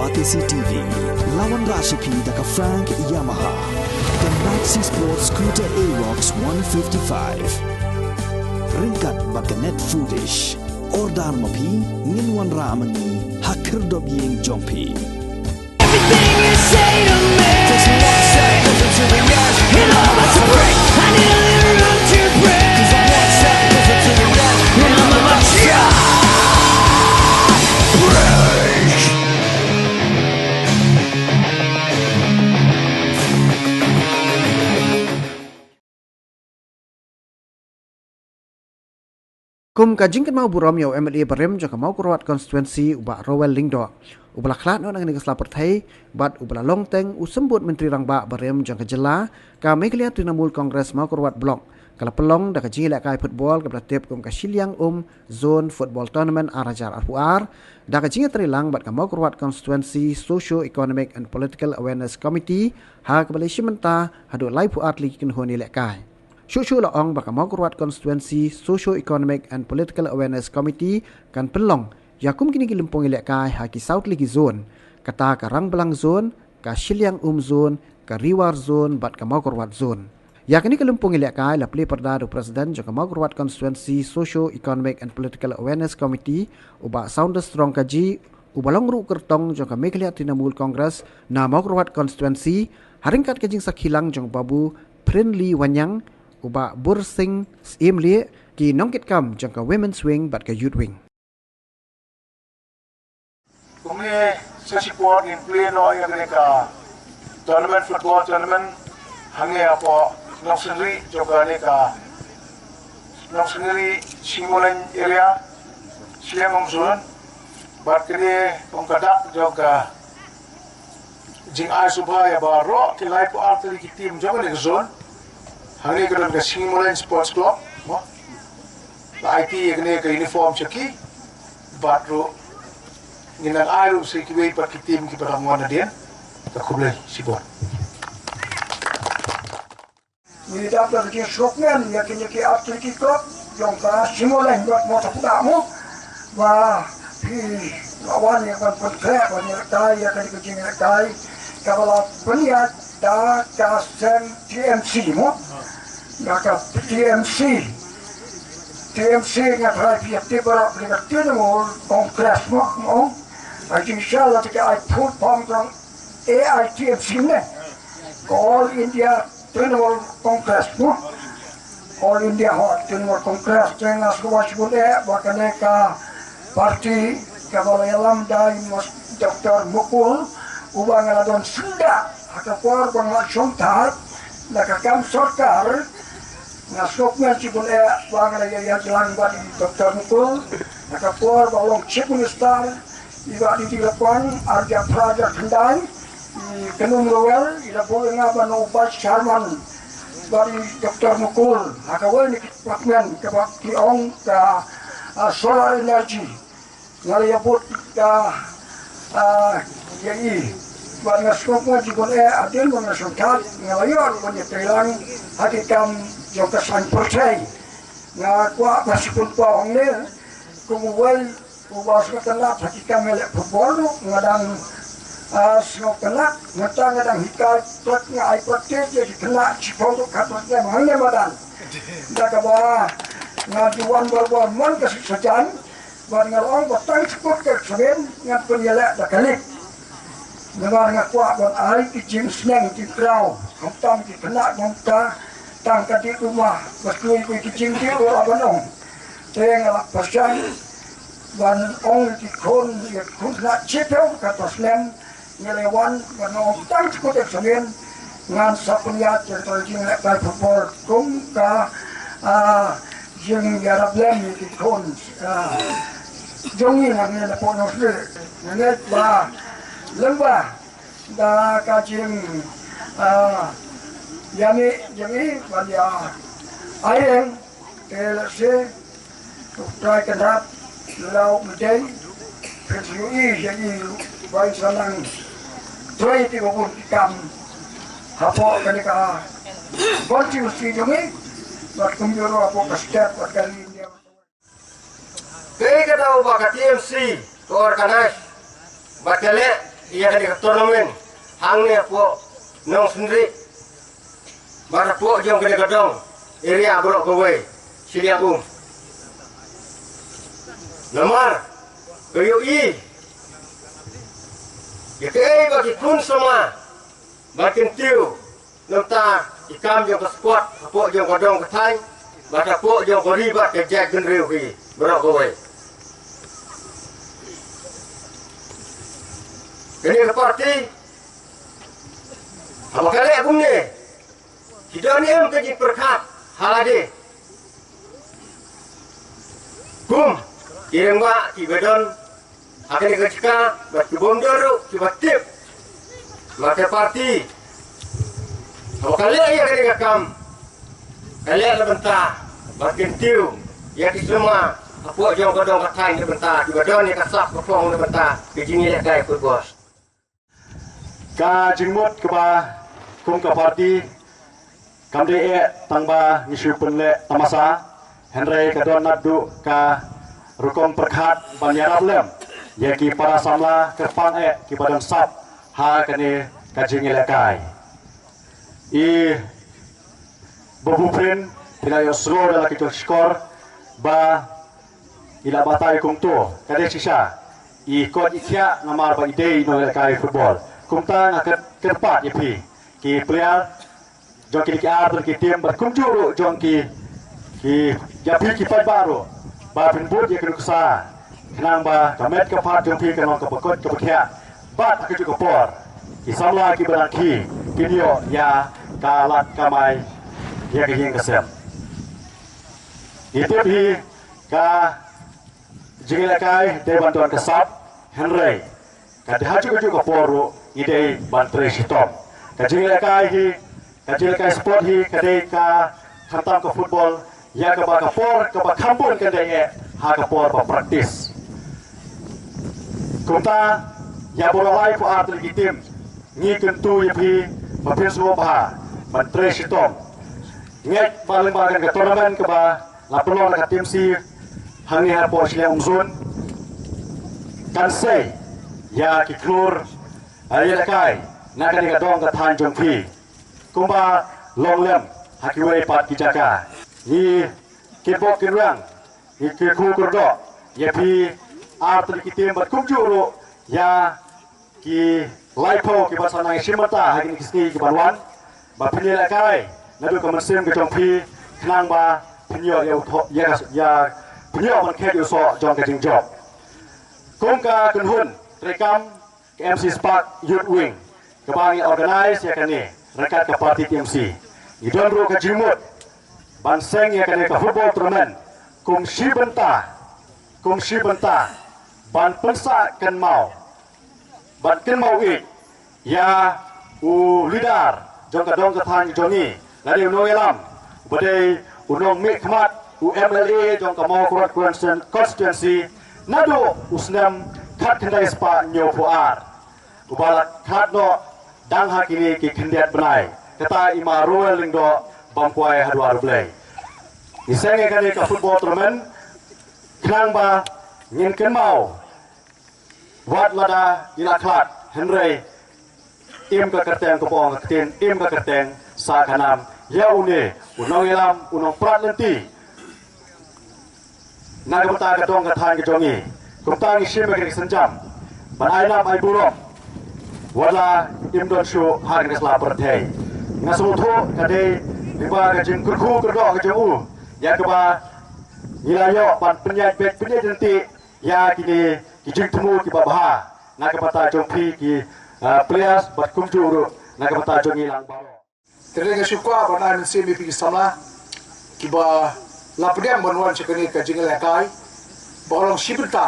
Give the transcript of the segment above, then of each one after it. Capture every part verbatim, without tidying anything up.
Batesi T V, la wanrah sha phi da ka Frank Yamaha, ka Maxi Sport Scooter Aerox one fifty-five. Ryngkat bad ka Net Foodish. Order ma phi, ngin wanrah ma ngi ha khyrdop ïing jong phi. Everything you say to me, it all has to break. I nearly run to break. And I'm about to break. Kum ka jingkynmaw burom ïa u M L A barim jong ka Mawkyrwat Constituency, u Bah Rowell Lyngdoh, uba la khlad noh na kane ka sla pyrthei, bad uba la long teng u Symbud Myntri Rangbah barim jong ka jylla, ka Meghalaya Trinamool Congress Mawkyrwat Block, ka la pynlong da ka jingïalehkai football kaba la tip kum ka Shilliang Um Zone Football Tournament ar hajar arphew ar, da ka jingïatreilang bad ka Mawkyrwat Constituency Socio Economic and Political Awareness Committee, ha kaba la ïashim bynta haduh laiphew ar tylli ki kynhun ïalehkai. Shuh shuh la ong ba ka Mawkyrwat Constituency Socio Economic and Political Awareness Committee kan pynlong ïa kum kine ki lympung ïalehkai ha ki saw tylli ki zone, kata ka Rangblang Zone, ka Shilliang Um Zone, ka Ri War Zone bad ka Mawkyrwat Zone. Ïa kane ka lympung ïalehkai la plie pyrda da u President jong ka Mawkyrwat Constituency Socio Economic and Political Awareness Committee, u Bah Saunders Rongkaji, uba long ruh u kyrtong jong ka Meghalaya Trinamool Congress na Mawkyrwat Constituency, ha ryngkat ka jingsakhi lang jong u Babu Prinly Wanniang, u Bah Bursing Syiemlieh, ki nongkitkam jong ka Women's Wing bad ka Youth Wing. Kumne sa shipor ngin plie noh ïa kane ka tournament, football tournament, hangne hapoh Nongsngri jong kane ka Nongsngri Shingmulaiñ area, Shilliang Um Zone, bad kane kum ka dak jong ka jingai sngewbha ïa baroh ki laiphew ar tylli ki team jong kane ka zone. Hangne ka don ka Shingmulaiñ Sports Club, mo. La aiti ïa kane ka uniform sha ki, bad ruh ngin nang ai ruh sha kiwei pat ki team kiba dang wan hadien. Ka khublei shibun. Ngi dap da ka jingsngewkmen ïa kine ki ar tylli ki club jong ka Shingmulaiñ bad Mawthadraishan, mo. Ba phi la wan ïa ban pynkhreh ban ïalehkai ïa kane ka jingïalehkai kaba la pynïaid da ka seng T M C, mo. Da ka T M C. T M C nga tharai phi ïa tip baroh ka dei ka Trinamool Congress, mo, mo. Ai jingshisha la ka ai full form jong A I T M C ne. Ka All India Trinamool Congress, mo. All India Hot Trinamool Congress, te nga sngewbha shibun eh ba kane ka party kaba la ïalam da i Mas Doctor Mukul, uba nga la don syndah ha ka por ba nga la shongthait na ka kam sorkar. Nga sngewkmen shibun eh ba nga la ïa ïaid lang bad i Doctor Mukul ha ka por ba u long Chief Minister, i Bah D D Lapang, arja phra ja khyndai, i Kynhun Rowell i la buh ïa nga ban long u Vice Chairman, bad i Doctor Mukul ha kawei na ki department kaba ki ong ka, ah, solar energy. Nga la ïa bud ka, ah, ïa i. Bad nga sngewkmen shibun eh hadien ba nga shongthait nga la ïoh ruh ban ïatreilang ha ki kam jong ka saiñ pyrthei. Nga kwah ban shibun paw hangne kum uwei uba sngewtynnat ha ki kam ïaleh football ruh nga dang, ah, sngewtynnat, mynta nga dang hikai practice, nga ai practice ïa ki khynnah shiphew ruh khatphra snem hangne madan. Da kaba nga ju wan baroh baroh man ka shisha jan, bad nga la ong ba tang shu kut ka eksamin ngan pynïaleh da ka lik. Namar nga kwah ban ai ki jingsneng jingkraw, khamtam ki khynnah, khamtam tang ka dih ummat, ba shu ki jingdih ruh la ban ong. Te nga la pyrshang ban ong ïa ki khun, ïa ki khun khynnah shiphew khatphra snem, ngi la wan ban ong tang shu kut eksamin ngan sa pynïaid ïa ka jingïalehkai football kum ka, ah, jingïarap lem ïa ki khun, ah, jong ngi hangne na Port Moresby. Nga ngeit ba lyngba da ka jing, ah, ïa ngi, jong ngi ban ïa ai ïeng, te lehse u Trai Kynrad, lada u mih, phin sa ïohi ïa i ba in sa nang trei te ba bun ki kam hapoh kane ka constituency jong ngi, bad kumjuh ruh hapoh ka state bad ka ri India. Te ka daw ba ka T M C ka organize bad ka leh Ïa kane ka tournament hangne hapoh Nongsynrih bad hapoh jong kane ka dong area baroh kawei, shiliang um. Namar ka ïohi ïa kaei ba ki khun samla ba kin tiew na bynta ki kam jong ka sport hapoh jong ka dong ka thaiñ bad hapoh jong ka ri bad ka jaitbynriew hi baroh kawei. Kane ka parti haba ka leh kumne, ki don em ka jingpyrkhat ha lade kum ki rangbah kiba don ha kane ka jaka bad ki bym don ruh kiba tip. Ma ka parti haba ka leh ïa kane ka kam, ka leh na bynta ba kin tiew ïa ki samla hapoh jong ka dong ka thaiñ na bynta kiba don ïa ka sap ka phong na bynta ka jingïalehkai football. Ka jingmut kaba kum ka parti kam dei eh tang ba ngi shu pynleh tamasa, hynrei ka don naduh ka rukom pyrkhat ban ïarap lem ïa ki para samla kyrpang eh kiba don sap ha kane ka jingïalehkai. I Babu Prin, phi la ïohsngew da la ki jong shkor ba i la batai kumto, ka dei shisha i koit i khiah namar ba i dei i nongïalehkai football. Kumta nga kyrpad ïa phi ki player jong kine ki ar tylli ki team bad kumjuh ruh jong ki, ki, ïa phi ki paidbah ruh ba phin bud ïa ka nuksa khnang ba ka met ka phad jong phi kan long kaba koit kaba khiah bad ha kajuh ka por ki samla kiba dang khih kin ïoh ïa ka lad kamai ïa ka ïing ka sem. Ngi tip hi ka jingïalehkai dei ban don ka sap, hynrei ka dei ha kajuh kajuh ka por ruh ngi dei ban trei shitom. Ka jingïalehkai hi, ka jingïalehkai sport hi ka dei ka khamtam ka football, ïa kaba ka por kaba kham bun kan dei eh ha ka por ba practice. Kumta ïa baroh laiphew ar tylli ki team ngi kyntu ïa phi ba phin sngewbha ban trei shitom. Ngeit ba lyngba kane ka tournament kaba la pynlong da ka T M C hangne hapoh Shillong Zone kan sei ïa ki khlur ïalehkai na kane ka dong ka thaiñ jong phi. Kumba long lem ha kiwei pat ki jaka, ngi kitbok kitrwiang, ngi kyrkhu kyrdoh ïa phi ar tylli ki team bad kumjuh ruh ïa ki laiphew kiba sa nang shim bynta ha kine ki sngi kiban wan ba phin ïalehkai naduh ka mynsiem ka jong phi khnang ba phin ïoh ïa u thoh ïa ka ïa phin ïoh ban khet ïa u soh jong ka jingjop. Kum ka kynhun treikam ka M C Spark Youth Wing kaba ngi organise ïa kane ryngkat ka party T M C, ngi don ruh ka jingmut ban seng ïa kane ka football tournament kum shi bynta, kum shi bynta ban pynsah kynmaw, ban kynmaw ïa u leader jong ka dong ka thaiñ jong ngi, lane u nongïalam uba dei u nongmihkhmat, u M L A jong ka Mawkyrwat Constituency naduh u snem khatkhyndai spah hynñiewphew ar. Uba la khlad noh dang ha kine ki khyndiat bnai, kata i Ma Rowell Lyngdoh, bam kwai ha dwar U Blei. Ngi seng ïa kane ka football tournament khnang ba ngin kynmaw wat lada i la khlad, hynrei im ka kyrteng, ka bong ka ktien, im ka kyrteng sa ka nam ïa une u nongïalam, u nongprat lynti na ka bynta ka dong ka thaiñ ka jong ngi. Kumta ngi shim ïa ka synjam ban ai nam ai burom wat la im don shuh ha ka sla pyrthei. Nga sngewthuh ka dei lyngba ka jingkyrkhu kyrdoh ka jong u ïa kaba ngi la ïoh ban pynïaid beit pynïaid ryntih ïa kine ki jingthmu kiba bha na ka bynta jong phi ki, ah, players bad kumjuh ruh na ka bynta jong ngi lang baroh. Te nga shu kwah ban ai mynsiem ïa phi ki samla kiba la pdiang ban wan sha kane ka jingïalehkai ba long shi bynta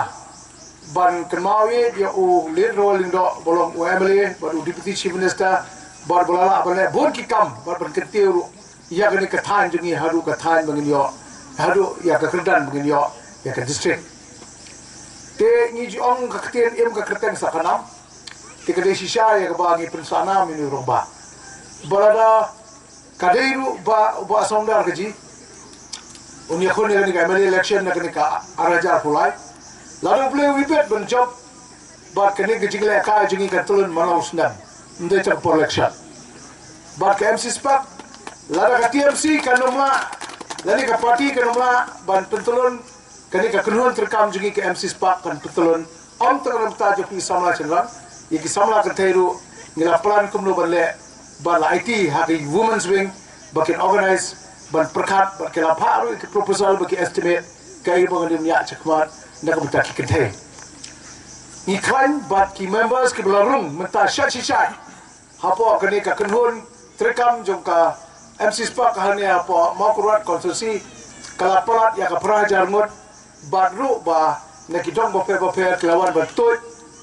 ban kynmaw ïa u Late Rowell Lyngdoh ba long u M L A bad u Deputy Chief Minister bad ba la lah ban leh bun ki kam bad ban kyntiew ruh ïa kane ka thaiñ jong ngi haduh ka thaiñ ba ngin ïoh, haduh ïa ka kyrdan ba ngin ïoh ïa ka district. Te ngi ju ong ka ktien im ka kyrteng sa ka nam. Te ka dei shisha ïa kaba ngi pynsah nam ïa u rangbah. Ba lada ka dei ruh ba, ba Songdar ka ji un ïakhun ïa kane ka M L A election na kane ka ar hajar arphew lai, lada U Blei u ibit ban jop, Bad kane ka jinglehkai jong ngi kan tyllun man la u snem, ym dei tang por election. Bad ka M C Spark, lada ka T M C kan ym lah, lane ka party kan ym lah ban pyntyllun, kane ka kynhun treikam jong ngi ka M C Spark kan pyntyllun. Ym tang na bynta jong ki samla shynrang, ïa ki samla kynthei ruh ngi la plan kumno ban leh, ban la aiti ha ki women's wing ba kin organize, ban pyrkhat, ba ki la phah ruh ïa ki proposal, ba ki estimate, kaei ba ngi ïa ïaid shakhmat na ka bynta ki kynthei. Ngi khlaiñ bad ki members kiba la rung mynta shai shai shai hapoh kane ka kynhun treikam jong ka M C Spark hangne hapoh Mawkyrwat constituency, ka la palat ïa ka phra hajar ngut, bad ruh ba na ki dong bapher bapher ki la wan ban tuid,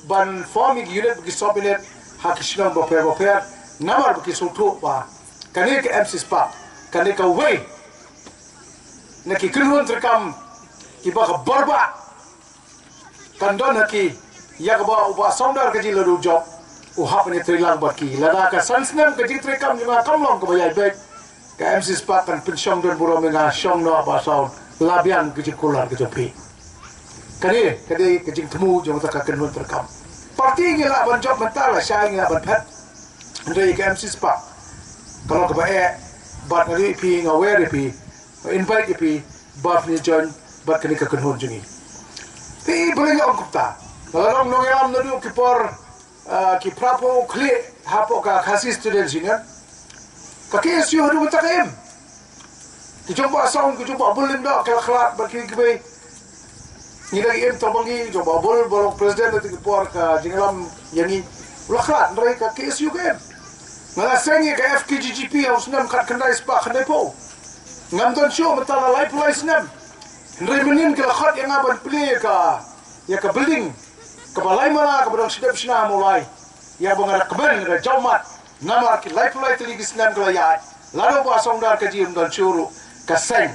ban form ïa ki unit, ki sub unit ha ki shnong bapher bapher. Namar ba ki sngewthuh ba kane ka M C Spark, kane kawei na ki kynhun treikam kiba ka bor ba kan don ha ki, ïa kaba u Bah Sawdar Kaji lada u jop, u hap ban ïatreilang bad ki. Lada ka san snem ka jingtreikam jong nga kam long kaba ïaid beit, ka M C Spark kan pynshong don burom ïa nga, shong noh Bah Saw, la biang ka jingkular ka jong phi. Kane ka dei ka jingthmu jong kata ka kynhun treikam. Party ngi lah ban jop mynta, lashai ngi lah ban phet. Hynrei ka M C Spark, ka long kaba eh, bad nga ïohi phi, nga wer ïa phi, nga invite ïa phi ba phin ïa join bad kane ka kynhun jong ngi. Phi balei nga ong kumta? Nga la long nongïalam naduh ki por, ah, ki phra phew khlieh hapoh ka Khasi Students Union. Ka K S U haduh mynta ka im. Ki jong Bah Song, ki jong Bah Bulim da, ki la khlad bad ki, kiwei. Ngi dang im tang ba ngi, jong Bah Bul ba long president ha kito ki por, ka jingïalam ïa ngi, u la khlad, hynrei ka K S U ka im. Nga la seng ïa ka F K G G P ha u snem khatkhyndai spah khyndaiphew. Ngam don shuh mynta la laiphew lai snem. Hynrei mynnin ki la khot ïa nga ban plie ïa ka, ïa ka building kaba lai mala, kaba dang sdep shna ha Mawlai. Ïa ba nga da kmen, nga da jaw mat. Namar ki laiphew lai tylli ki snem ki la ïaid, lada u Bah Sawdar Kaji um don shuh ruh, ka seng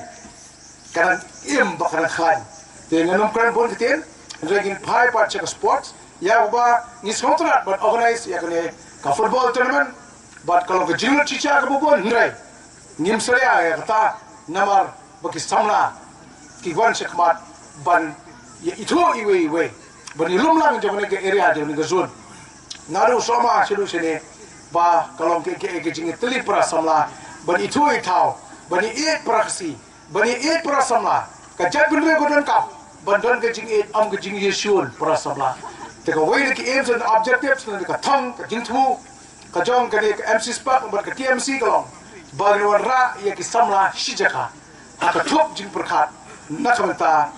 ka dang im bad ka dang khlaiñ. Te ngan ym kren bun ktien, hynrei ngin phai pat sha ka sports, ïa ba ngi sngewtynnat ban organize ïa kane ka football tournament, bad ka long ka jinglut shisha kaba bun, hynrei ngim salia ïa kata, namar ba ki samla ki wan shakhmat ban ïa ithuh iwei iwei, ban ïalum lang jong kane ka area, jong kane ka zone. Naduh Sohma shaduh shane, ba ka long ka, ka, ka jingïatylli para samla, ban ithuh ithaw, ban ïaieit para Khasi, ban ïaieit para samla, ka jaitbynriew ka donkam ban don ka jingïeit, ym ka jingïashun para samla. Te kawei na ki aims and objectives, na ka thong, ka jingthmu ka jong kane ka M C Spark bad ka T M C ka long ba ngin wanrah ïa ki samla shi jaka ha ka thup jingpyrkhat, na ka bynta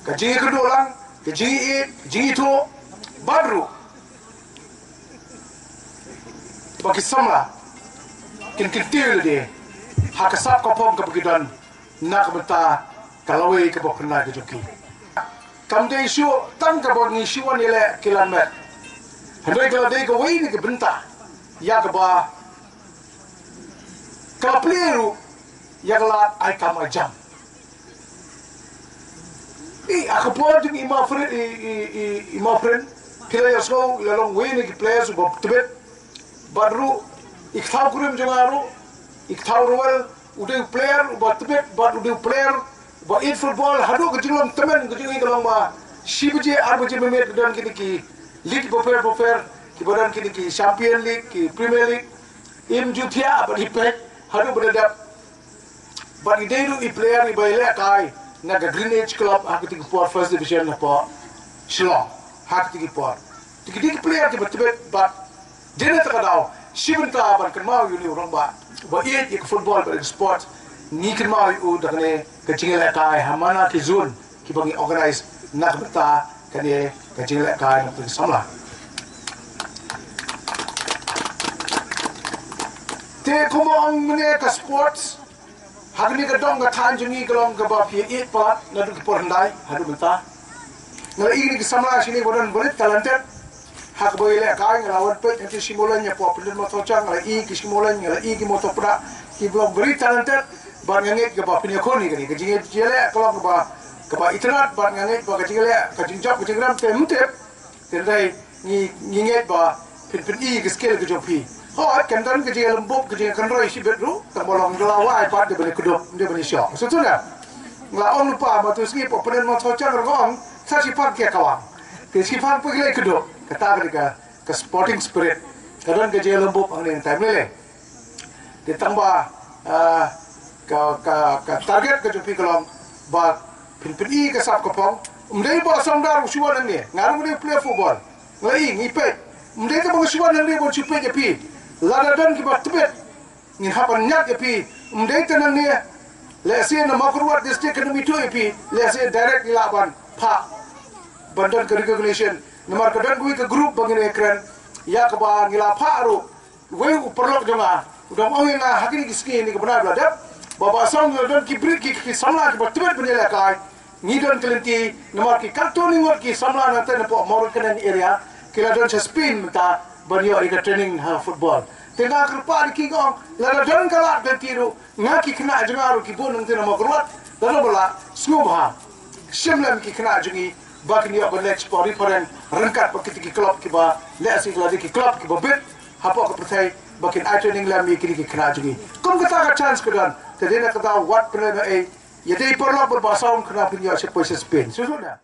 ka jingïakynduh lang, ka jingïeit, ka jingïathuh, bad ruh ba ki samla kin kyntiew lade ha ka sap ka phong kaba ki don, na ka bynta ka lawei kaba pynlait ka jong ki. Kam dei shuh tang kaba ngi shu wan ïaleh ki lan met, hynrei ka la dei kawei na ki bynta ïa kaba ka la plie ruh ïa ka lad ai kam ai jam. I, ha ka por jong i Mawphrin, i, i, i, i Mawphrin, phi la ïohsngew, i la long uwei na ki players uba tbit. Bad ruh i kthaw kurim jong nga ruh, i kthaw Ruel, u dei u player uba tbit, bad u dei u player uba ïeit football. Haduh ka jinglong tymmen ka jong ngi ka long ba shi baje, ar baje mynmiet ka don kine ki league bapher bapher, kiba don kine ki Champion League, ki Premier League. Im ju thiah bad i peit haduh ba da dep. Bad i dei ruh i player iba ïalehkai na ka Green Edge Club ha kito ki por, First Division hapoh Shillong ha kito ki por. Te ki dei ki player kiba tbit, bad dei na kata ka daw, shi bynta ban kynmaw ïa une u rangbah ba ïeit ïa ka football bad ïa ka sports, ngi kynmaw ïa u da kane ka jingïalehkai ha man la ki zone kiba ngi organize na ka bynta kane ka jingïalehkai na ka bynta ki samla. Te kumba ong mynne, ka sports ha kane ka dong ka thaiñ jong ngi ka long kaba phi ïeit palat naduh ki por hyndai haduh mynta. Nga la ïohi ki samla shane ba don barit talented ha kaba ïalehkai. Nga la wan peit hangtei shi mawleiñ hapoh Pyndenmawthaw Chang, nga la ïohi ki shi mawleiñ, nga la ïohi ki mawthaw pdeng, ki ba long very talented. Bad nga ngeit kaba phin ïakhun ïa kane ka jingïaleh ka long kaba, kaba itynnad, bad nga ngeit ba ka jingïaleh, ka jingjop, ka jingrem te ym tip. Hynrei ngi, ngi ngeit ba phin, phin pyni ka skill ka jong phi. Hooid, kan don ka jingïalymbup, ka jingïakynroi shibit ruh, tang ba long da la wai pat, dei ban ïakdup, dei ban ïashoh. Sngewthuh ne? Nga la ong lypa, ma tu sngi hapoh Pyndenmawthaw Chang ruh nga ong, sa shiphang ki kawang. Te shi phang phi leh kuduk, kata ka dei ka, ka sporting spirit. Ka don ka jingïalehbud hangne na time lei lei. Te tang ba, ah, ka, ka, ka target ka jong phi ka long ba phin pyni ka sap ka phong. Ym dei ba Songdar u shu wan hangne, nga ruh nga dei u player football. Nga i, ngi peit. Ym dei ka ba nga shu wan hangne ban shu peit ïa phi. Lada don kiba tbit, ngin hap ban ñiad ïa phi. Ym dei tang hangne, lehse na Mawkyrwat district kan ym ithuh ïa phi, lehse direct ngi lah ban phah ban don ka recognition. Namar ka don kawei ka group ba ngin ïakren ïa kaba ngi la phah ruh. Wei u paralok jong nga u dang ong ïa nga ha kine ki sngi, kine ki bnai ba la dep, ba Bah Song, ngi la don ki bri-, ki, ki samla kiba tbit ban ïalehkai. Ngi don ka lynti namar ki katto ngut ki samla na te na pdeng Mawryngkneng area ki la don sha Spain mynta ban ïoh ïa ka training ha football. Te nga kyrpad ïa ki, nga ong lada don ka lad ka lynti ruh, nga ki khynnah jong nga ruh ki bun na te na Mawkyrwat, lada ba lah, sngewbha shim lem ki khynnah jong ngi ba kin ïoh ban leit sha referee ryngkat bad kita ki club kiba lehse ki la dei ki club kiba bit hapoh ka pyrthei, ba kin ai training lem ïa kine ki khynnah jong ngi. Kum kata ka chance ka don. Te dei na kata wat pynlong ei, ïa dei paralok bad Bah Song khnang phin ïoh sha poi sha Spain. Shu shu da.